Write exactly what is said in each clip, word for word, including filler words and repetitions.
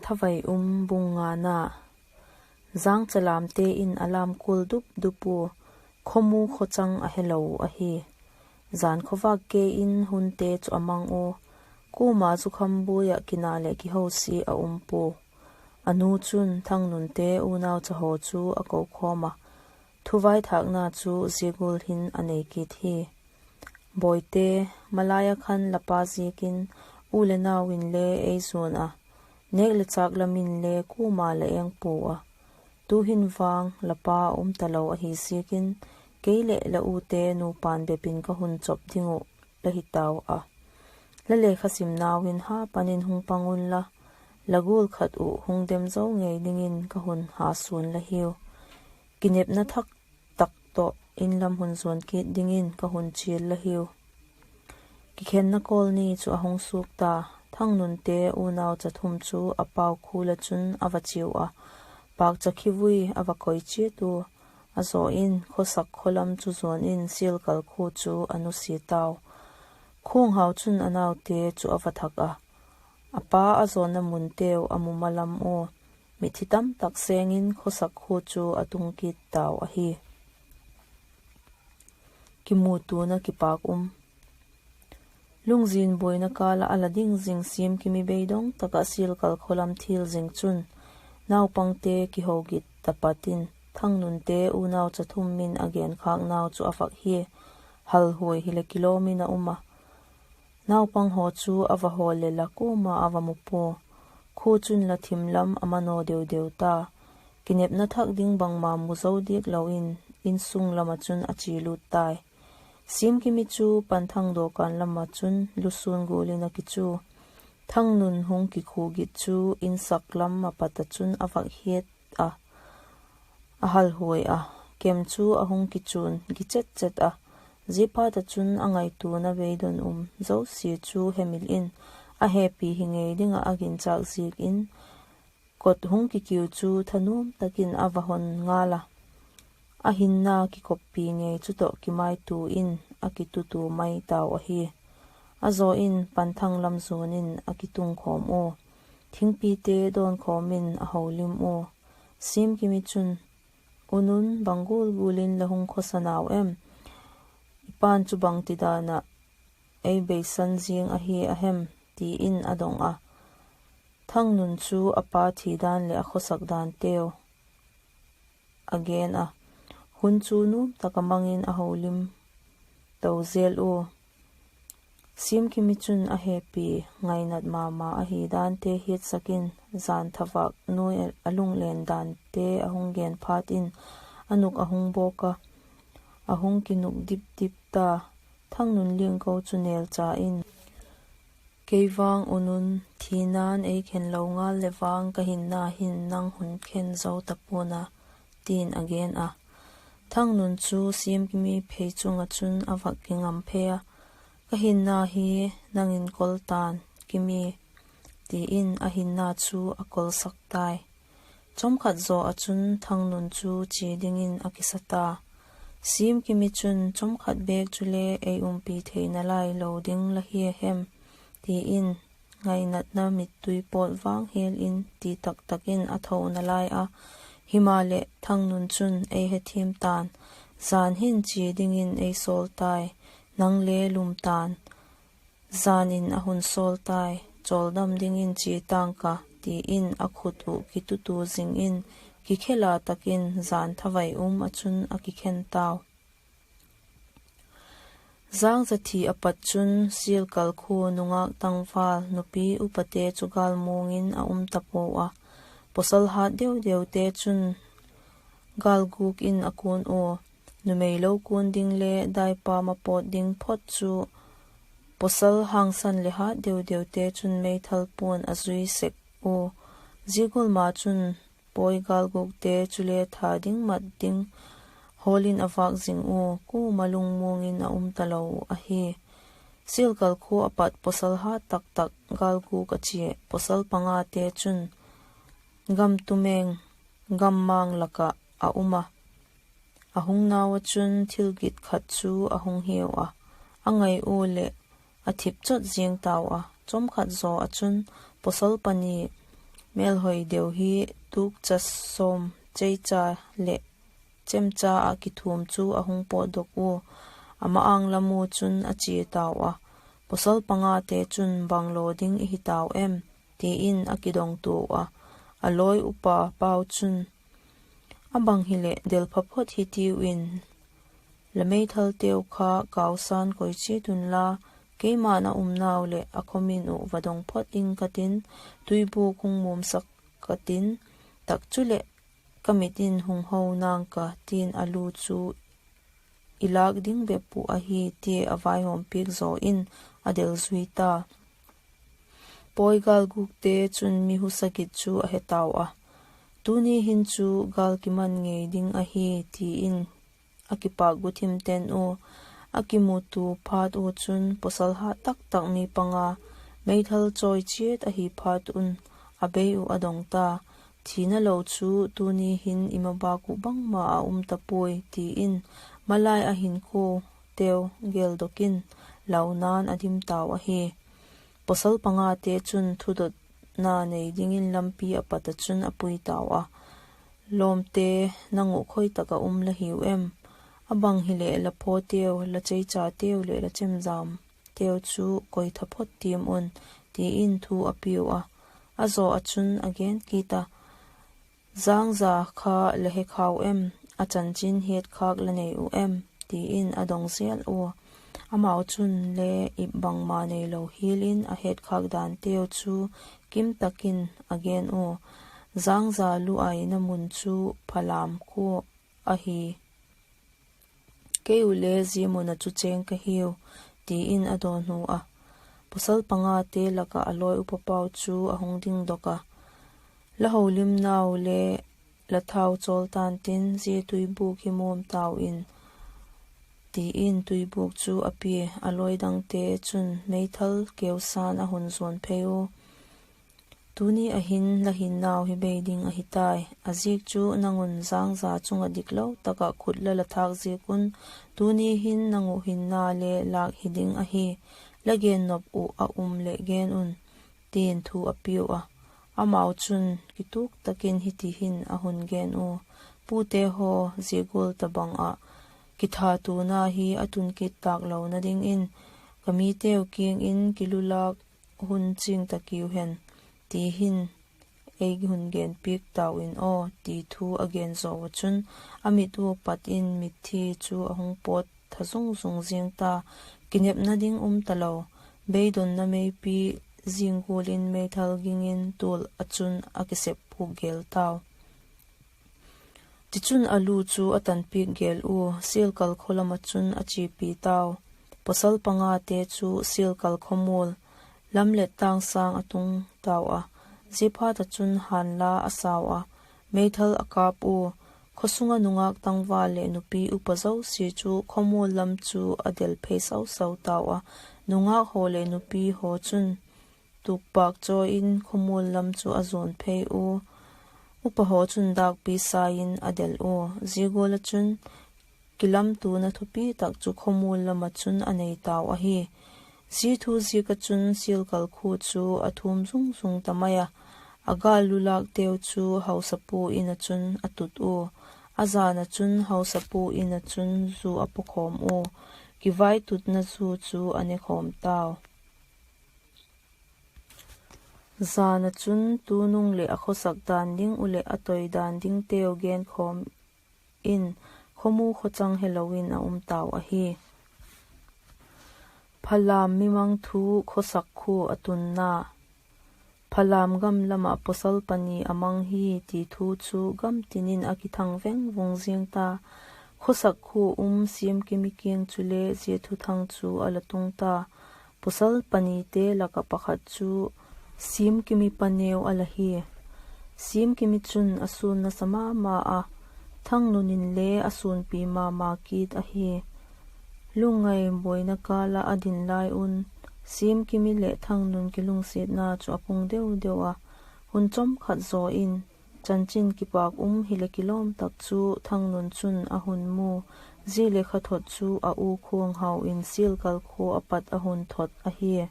Thavai um bung ngana. Jângchalamte in a lâm kual dup dup ua, khawmu khawchang a helo ahi. Jan khawvâk kei in hunte chu a mang ua, kuama zukhambuai ah kina leh kihosia a um pua. A nu chun Thangnunte unaucha haw chu a kokhawm ah, thuvaithâkna chu zia gual hin a nei kit hi: Bawite, malai ah khan la pa ziakin u leh nau inle ei zuan ah, nêk leh châk lam inle kuama la eng pua a, tu'hin vang la pa a um talo ahi ziakin, kei leh la ute nupa'n bep in ka hun chop ding uh la hi tau a. La lekha simnau in ha pan in hung pang unla, la gual khat uh hung dem zo ngei dingin ka hun hasuan la hiu. Kinepna thak tak tawh in lam hun zuan kit dingin ka hun chial la hiu. Kikhenna kawlni chu a hung suak ta. Thangnunte unaucha thum chu a pau khul ah chun a va chiau a, pâkcha khivui a va koi chiat ua. A zaw in khawsak khaw lam chu zuan in Sialkal khua chu a nusia tau. Khuanghau chun a naute chu a va thak a, a pa a zawnna munteu a mu ma lam ua, mitthi tamtak seng in khawsak khua chu a tung kit tau ahi. Kimutuana kipâk um. Lungzin buaina kâl ah a la ding zing Siamkimi beidong tak ah Sialkal khaw lam thil zing chun, naupangte kiho git tapat in Thangnunte unaucha thum min a genkhâknau chu a vak hia, halhuai hileh kilawm in a um a. Naupang haw chu a va hawl leh la kuama a va mu pua. Khua chun la thim lam a manaw deu deu ta. Kinepna thak ding bangma mu zo diak lo in, insung lam ah chun a chia lût tai. Siamkimi chu Panthang dawkan lam ah chun lusûn gual in a kichu. Thangnun hung kikhua git chu insak lam a pat ah chun a vak hiat a, a halhuai a, kem chu a hung kichuan gichet chet a. Ziaphat ah chun a ngaituana beidong um zosia chu hemil in, a hepi hi ngei ding ah a ginchâk ziak in, kot hung kikiu chu thanuam tak in a va hon ngal a, a hinna kikoppi ngei chu tawh kimaitua in a kitutua mai tau ahi. A zaw in Panthang lam zuan in a kitungkhawm ua, thingpite dawnkhawm in a holim ua. Siamkimi chun, U Nun, bang gual gual in la hung khawsa nau em? I pa'n chu bangtidan ah ei beisan ziang ahi a hem? ti in a dong a. Thangnun chu a pa thi dan leh a khawsak danteu a gen a, hun chu nuam tak a mang in a holim to zel ua. Siamkimi chun a hepi ngainat ma ma ahi dante hiatsak in, jan thavâk nuai a lunglen dante a hung gen phat in, a nuk a hung bawk a, a hung kinuk dip dip ta. Thangnun liangko chu nêlcha in, Kei vang U Nun, thina'n ei khen lo ngal leh vang ka hinna hin nang hun khen zo ta pua'n a, ti'n a gen a. Thangnun chu Siamkimi phei chung ah chun a vak kingam phei a, Ka hinna hi nang in kol ta'n, Kimi, ti in a hinna chu a kolsak tai. Chawmkhat zaw ah chun Thangnun chu chia dingin a kisa ta. Siamkimi chun, Chawmkhat bêk chule ei umpi theina lai lo ding la hi a hem? ti in ngainatna mittui pawt vang hial in ti tak tak in a thona lai a. Himaleh, Thangnun chun ei hethiam ta'n, Jan hin chia dingin ei sawl tai, nang le lum ta'n. Jan in a hun sawl tai, chawldam dingin chia tang ka, ti in a khut uh kitutua zing in, kikhela tak in jan thavai um ah chun a kikhen tau. Jângcha thi a pat chun Sialkal khua nungâk tangval nupi upate chu gâlmuang in a um ta pua a, pawsal hât deu deute chun gâlguk in a kuan ua, numei lo kuan ding le daipam a pawt ding phot chu pawsal hangsan leh hât deu deute chun meithal pua'n a zui sek ua. Zia gual ma chun pawi gâlgukte chule tha ding mat ding hawl in a vâk zing ua, kuama lungmuang in a um talo uh ahi. Sialkal khua a pat pawsal hât tak tak gâlguk a chia pawsal pangate chun gam tumeng, gam mang lak ah a um a, a hungnau ah chun thil git khat chu a hung hiau a, a ngai ua leh a thip chot ziang tau a. Chawmkhat zaw ah chun pawsal pani mêlhoi deu hi tukcha sawm cheicha leh chemcha ah kithum chu a hung pawtdok ua, a ma-âng lam ua chun a chia tau a. Pawsal pangate chun, Bang law ding i hi tau em? ti in a kidongtua uh a. A lawi upa pau chun, A bang hileh delpha phot hitiu in, la meithalteu kha kausan koi chiat unla, keima'n a umnau leh a khawmin uh va dong phot ing ka tin, tuibûk hung muamsak ka tin, tak chuleh ka mit in hung ho nang ka, ti'n a lu chu i lâk ding bep uh ahi, tia a vaihawmpiak zaw in a del zui ta. Pawi gâl gûkte chun mi husa git chu a he tau a, Tuni hin chu gâl kiman ngei ding ahi, ti in a kipâk guthim ten ua. A kimutua phat ua chun pawsal hat tak tak mi panga, meithal chawi chiat ahi phat un, a bei uh a dong ta. Thina lo chu tuni hin i mabâk uh bangma a um ta puai, ti in malai a hinkhuateu geldok in launa'n a dim tau ahi. Pawsal pangate chun thudotna nei dingin lampi a pat ah chun a pui tau a, Lawmte, nang uh khoi tak ah um la hiu em? A bang hileh la phawteu, la cheichateu leh la chemjamteu chu koitha phot tiam un, ti in thu a piau a. A zaw ah chun a gen kit a, Jângja kha la he khau em? A chanchin hetkhâk la nei uh em? ti in a dong zel ua. Amau chun le ip bangma neilo hial in a hetkhâk danteu chu kim tak in a gen ua, Jângja lu aina mun chu Phalam khua ahi. Kei u le zia mun ah chu chêng ka hiu, ti in a dawnhu a. Pawsal pangate lak ah a lawi upa pau chu a hung dingdok a, La holimnau le la thau chawl tan tin, zia tuibûk hi muam tau in, ti in tuibûk chu a pia. A lawi dangte chun meithal keusan a hun zuan phei ua, Tuni ah hin la hinnau hi bei ding ahi tai; a ziak chu nang un Jângja chung ah diklo tak ah khut la la thâk ziak un, tuni hin nang uh hinna le lâk hi ding ahi; la gennop uh a um leh gen un, ti'n thu a piau a. Amau chun kituk tak in hiti hin a hun gen ua, Pute haw, zia gual tabang ah kithatuana hi a tun kit tâk lona dingin ka miteu kiang in kilulâk hun ching ta kiu hen, ti hin ei hun genpiak tau in aw, ti thu a gen zaw ah chun, a mit ua pat in mitthi chu a hung pawt tha zung zung ziang ta, kinepna ding um talo, beidonna meipi zing gual in meithal ging in tual ah chun a kisep phuk gel tau. Tichun a lu chu a tanpiak gel ua, Sialkal khaw lam ah chun a chiapi tau. Pawsal pangate chu Sialkal khawmual lam leh tâng sâng a tung tau a, ziaphat ah chun hânla a sau a, meithal a kâp ua, khaw sung ah nungâk tangval leh nupi upa zosia chu khawmual lam chu a del phei sau sau tau a, nungâk haw leh nupi haw chun tukpâk chawi in khawmual lam chu a zuan phei ua, upa haw chun dâkpi sai in a del ua. Zia gual ah chun kilamtuana thupi tak chu khawmual lam ah chun a nei tau ahi. Zia thu ziak ah chun Sialkal khua chu a thum zung zung ta mai a, a gâl lulâkteu chu hausapu in ah chun a tut ua, a jan ah chun hausapu in ah chun zu a pakhawm ua, kivaitutna zu chu a nekhawm tau. Jan ah chun tunung leh a khawsak dan ding uh leh a toi dan dingteu genkhawm in, khawmu khawchang helo in a um tau ahi. Phalam mimang thu, khawsak khua a tunna. Phalam gam lam ah pawsal pani a mang hi ti thu chu gamtin in a kithang veng vung ziang ta. Khawsak khua um Siamkimi kiang chule zia thuthang chu a la tung ta. Pawsal panite lak ah pakhat chu Siamkimi paneu a la hi. Siamkimi chun a sûn nasa ma ma a, Thangnun inle a sûnpi ma ma kit ahi. Lungngai buaina kâl ah a din lai un, Siamkimi leh Thangnun kilungsiatna chu a pung deu deu a. Hun chawm khat zaw in, chanchin kipâk um hileh kilawm tak chu Thangnun chun a hun mu. Zia leh kha thot chu a u Khuanghau in Sialkal khua a pat a hun thot ahi.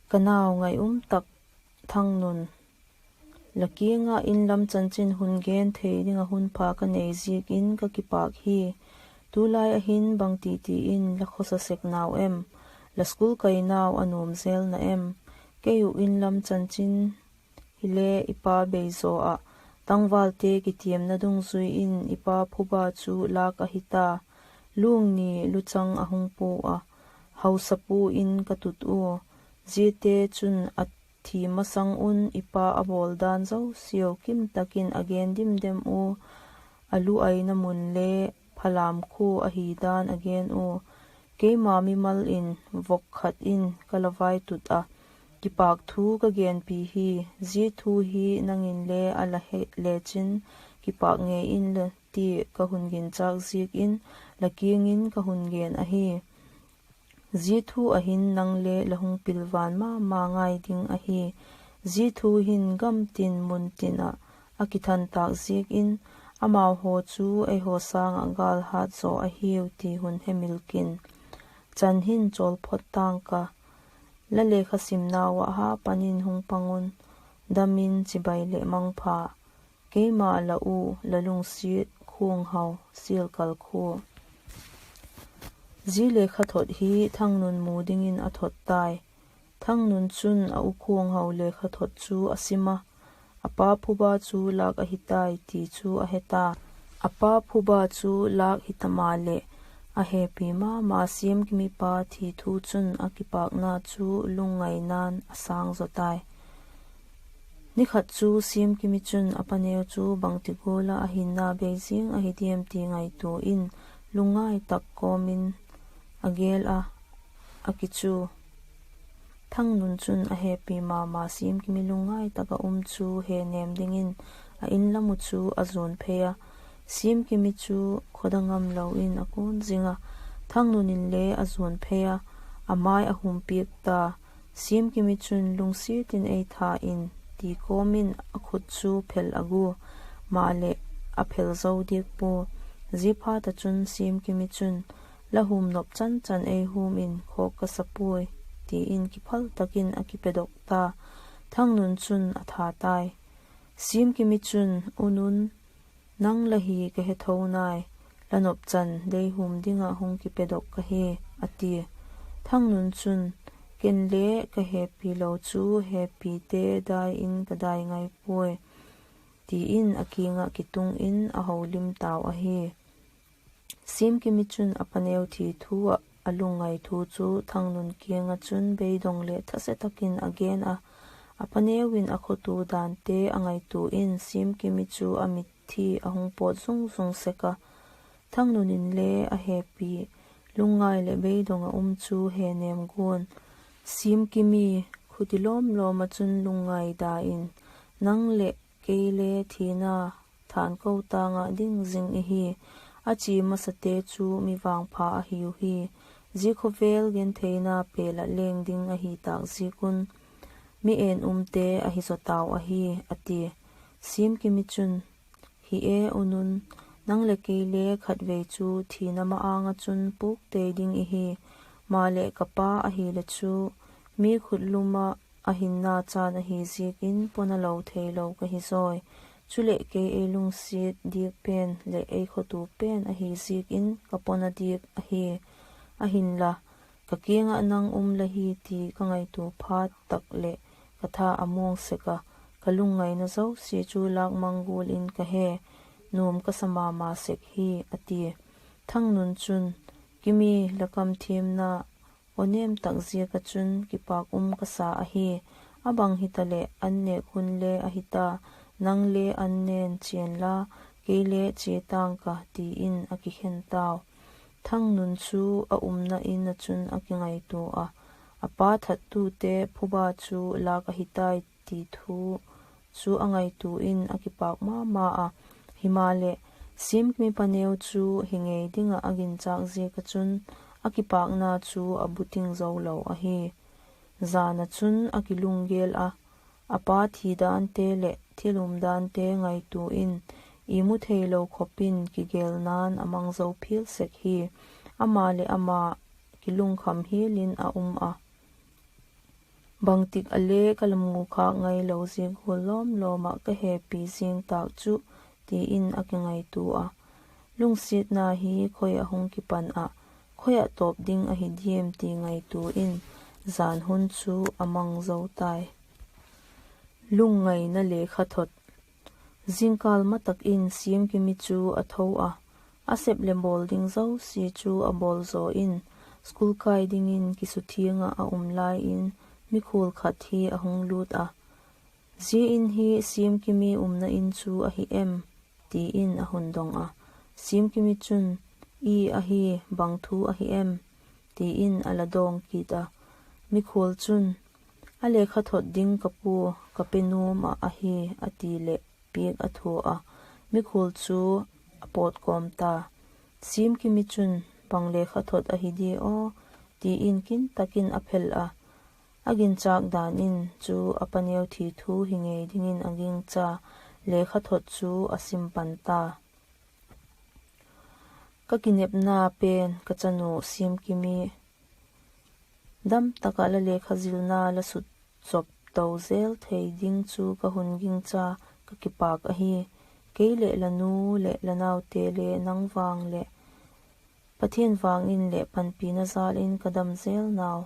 Ka nau ngai um tak Thangnun, la kiang ah in lam chanchin hun gen thei ding ah hun pha ka nei ziak in ka kipâk hi. Tulai ah hin bangti ti in la khawsa sek nau em? La school kainau a nuam zel na em? Kei uh in lam chanchin hile i pa beizaw ah tangvalte kitiamna dungzui in i pa phuba chu lâk ahi ta. Luang ni luchang a hung pua a, hausapu in ka tut ua, ziate chun a thi masang un i pa a bawl dan zosiau kim tak in a gen dimdem ua, a lu aina mun le Phalam khua ahi dan a gen ua. Keima mimal in vok khat in ka la vaitut ah, kipâk thu ka genpi hi. Zia thu hi nang inle a la he lechin, kipâk ngei inla ti ka hun ginchâk ziak in la kiang in ka hun gen ahi. Zia thu ah hin nang le la hung pilvan ma ma ngai ding ahi. Zia thu hin gam tin mun tin ah a kithantâk ziak in, amau haw chu eihaw sâng ah gâl hât zaw ahiu ti hun hemil kin. Chan hin chawl phot tang ka, la lekha simnau ah ha pan in hung pang un, dam in chibai leh mangpha. Keima la u, la lungsiat Khuanghau, Sialkal khua. Zia lekhathot hi Thangnun mu dingin a thot tai. Thangnun chun a u Khuanghau lekhathot chu a sim a, a pa phuba chu lâk ahi tai ti chu a he ta. A pa phuba chu lâk hita maleh, a hepi ma ma Siamkimi pa thi thu chun a kipâkna chu lungngainan a sâng zaw tai. Ni khat chu Siamkimi chun a paneu chu bangti gual ah a hinna bei ziang ahi diam ti ngaitua in, lungngai tak kawm in a gel a, a kichu. Thangnun chun a hepi ma ma Siamkimi lungngai tak ah um chu henêm dingin a In lam uh chu a zuan phei a. Siamkimi chu khawda ngamlo in a kun zing a, Thangnun inle a zuan phei a, a mai a hum piak ta. Siamkimi chun, Lungsiat in ei tha in, ti kawm in a khut chu phel a gua, maleh a phel zo diak pua. Ziaphat ah chun Siamkimi chun, La hum nop chan chan ei hum in, khawk ka sa puai, ti in kiphal tak in a kipedok ta. Thangnun chun a tha tai. Siamkimi chun, U Nun, nang la hi ka he tho nai, la nop chan dei hum ding ah hung kipedok ka hi, a tia. Thangnun chun, Ken le ka hepi lo chu hepite dai in ka dai ngai puai, ti in a kiang ah kitung in a holim tau ahi. Siamkimi chun a paneu thi thu ah a lungngai thu chu Thangnun kiang ah chun beidong leh thase tak in a gen a. A paneu in a khawtu dante a ngaitua in Siamkimi chu a mitthi a hung pawt zung zung sek a. Thangnun inle a hepi, lungngai leh beidong ah um chu henêm guan. Siamkimi, khuti lawm lawm ah chun lungngai da in, Nang leh kei le thina thanko ta ngâk ding zing i hi. A chia masate chu mi vangpha ahiu hi. Zia khawvel gentheina pêl ah leng ding ahi tâk ziak un, mi en umte ahi zaw tau ahi, a tia. Siamkimi chun, Hi e U Nun, nang leh kei le khatvei chu thina ma-âng ah chun pûk tei ding i hi. Maleh ka pa ahile chu mi khutlum ah a hinna chan ahi ziak in pawna lo theilo ka hi zawi. Chuleh kei ei lungsiat diak pen leh ei khawtu pen ahi ziak in ka pawna diak ahi. Ahinla, ka kiang ah nang um la hi ti ka ngaitua phat tak leh ka tha a muang sek a, ka lungngaina zosia chu lâk mang gual in ka he, nuam ka sa ma ma sek hi, a tia. Thangnun chun, Kimi, la kam thiamna aw nêm tak ziak ah chun kipâk um ka sa ahi. A bang hitaleh an nêk hun le ahi ta, nang le an nen chia inla, kei le chia tâng ka, ti in a kikhen tau. Thangnun chu a umna In ah chun a kingaitua a, a pa thattute phuba chu lâk ahi tai ti thu chu a ngaitua in a kipâk ma ma a. Himaleh, Siamkimi paneu chu hi ngei ding ah a ginchâk ziak ah chun a kipâkna chu a buting zo lo ahi. Jan ah chun a kilunggel a, a pa thi dante leh thil um dante ngaitua in, imu theilo khop in kigelna'n a mang zo phial sek hi. Ama leh ama kilungkham hial in a um a. Bangtik a le ka la mu khâk ngailo zia gual lawm lawm ah ka hepi zing tâk chu, ti in a kingaitua a. Lungsiatna hi khoi a hung kipan ah, khoi ah tawp ding ahi diam ti ngaitua in, jan hun chu a mang zo tai. Lungngaina lekhathot. Zingkâl ma tak in Siamkimi chu a tho a, a sep leh bawl ding zosia chu a bawl zaw in, school kai dingin kisuthiang ah a um lai in, mikhual khat hi a hung lût a, Zia in hi Siamkimi umna in chu ahi em? ti in a hun dong a. Siamkimi chun, I ahi, bang thu ahi em? ti in a la dawng kit a. Mikhual chun, A lekhathot ding ka pua, ka pe nuam ah ahi, a ti leh piak a thua a. Mikhual chu a pawt kawm ta. Siamkimi chun, Bang lekhathot ahi dia aw? ti in kin tak in a phel a. A ginchâk dan in chu a paneu thi thu hi ngei dingin a gingcha lekhathot chu a sim pan ta. Ka kinepna pen ka chanu Siamkimi, dam tak ah la lekha zilna la sut chop to zel thei ding chu ka hun gingcha, ka kipâk ahi. Kei leh la nu leh la naute le nang vang leh Pathian vang in leh panpina jal in ka dam zel nau.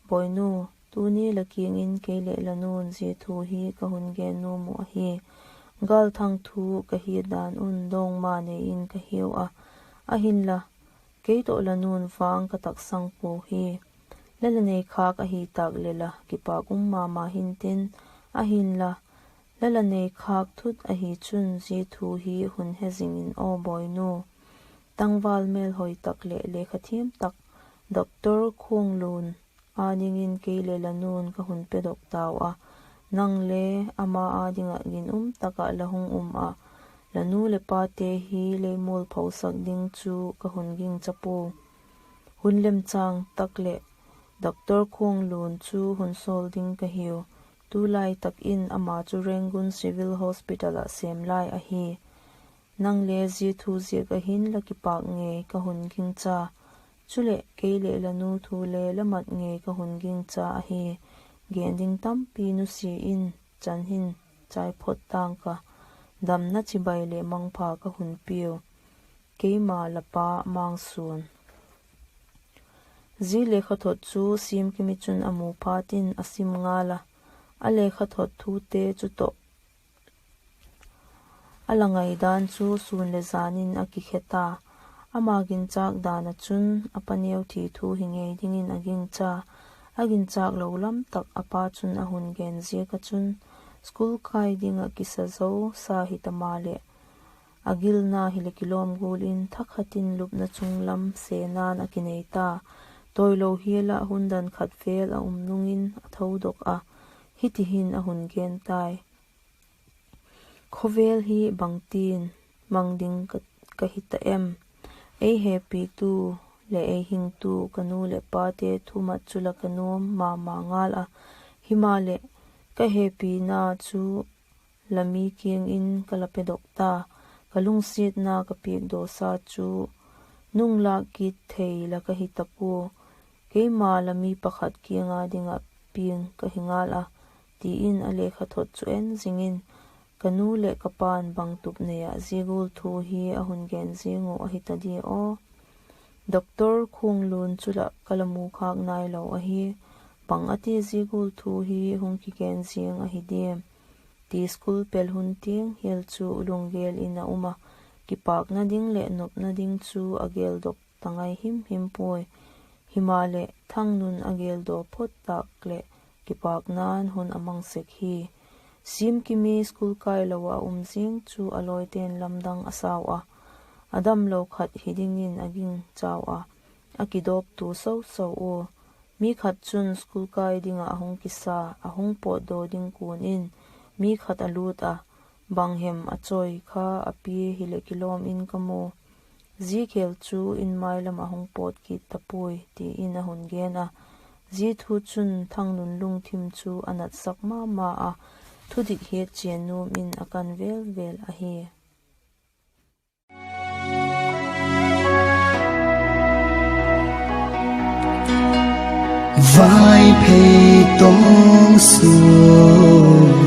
Bawinu, tuni la kiang in kei leh la nu'n zia thu hi ka hun gen nuam uh ahi. Gâlthang thu ka hiat dan un dawngma nei in ka hiu a. Ahinla, kei tawh la nu'n vang ka taksang pua hi. La la nei khâk ahi tâk leh la kipâk um ma ma hintin, ahinla, la la nei khâk thut ahi chun zia thu hi hun he zing in aw Bawinu. Tangval mêlhoi tak leh lekha thiam tak, Doctor Khuanglun â dingin kei leh la nu'n ka hun pedok tau a. Nang le ama â ding ah ginum tak ah la hung um ah, la nu leh pate hi lei mualphosak ding chu ka hun gingcha pua. Hun lemchâng tak leh Doctor Khuanglun chu hun sawl ding ka hiu. Tulai tak in ama chu Rangoon Civil Hospital ah sêm lai ahi. Nang le zia thu ziak ah hin la kipâk ngei ka hun gingcha. Chuleh kei leh la nu thu le la mat ngei ka hun gingcha ahi. Gen ding tampi nusia in chan hin chai phot tang ka. Damna chibai leh mangpha ka hun piau. Keima la pa Mangsuan. Zia lekhathot chu Siamkimi chun a mu phat in a sim ngal a, a lekhathot thute chu tawh a la ngaidan chu sûn leh jan in a kikhe ta. Ama ginchâk dan ah chun a paneu thi thu hi ngei dingin a gingcha. A ginchâk lo lam tak a pa chun a hun gen ziak ah chun, school kai ding ah kisa zosa hita maleh, a gilna hileh kilawm gual in thakhat in lupna chung lam sena'n a kinei ta. Tawilo hial ah hun dan khat vêl a um nung in a thodok a, hiti hin a hun gen tai. Khawvel hi bangtin mang ding ka, ka hita em? Ei hepitu leh ei hingtu ka nu leh pate thumat chu la ka nuam ma ma ngal a, himaleh, ka hepina chu la mi kiang in ka la pedok ta. Ka lungsiatna ka piakdawsa chu nung lâk kit thei la ka hita pua. Keima la mi pakhat kiang â ding ah piang ka hi ngal a, ti in a lekhathot chu en zing in, ka nu leh ka pa'n bang tup nei ah zia gual thu hi a hun gen ziang uh ahi ta dia aw? Doctor Khuanglun chu lah ka la mu khâk nailo ahi. Bang a ti zia gual thu hi hung kigen ziang ahi diam? ti school pel hun tiang hial chu lunggel in a um a, kipâkna ding leh nopna ding chu a geldok ta ngai him him puai. Himaleh, Thangnun a geldaw phot tâk leh kipâkna'n hun a mang sek hi. Siamkimi school kailo ah a um ziang chu a lawite'n lamdang a sau a, a damlo khat hi dingin a gingchau a, a kidawptua so so ua. Mi khat chun school kai ding ah a hung kisa, a hung pawtdaw ding kuan in mi khat a lût a, bang hem a chawi kha a pia hileh kilawm in ka mu. Zia khêl chu in mai lam ah hung pawt kit ta puai, ti in a hun gen a. Zia thu chun Thangnun lungthim chu a natsak ma ma a, thudik hiat chian nuam in a kan vêl vêl ahi. Vaiphei tawng sung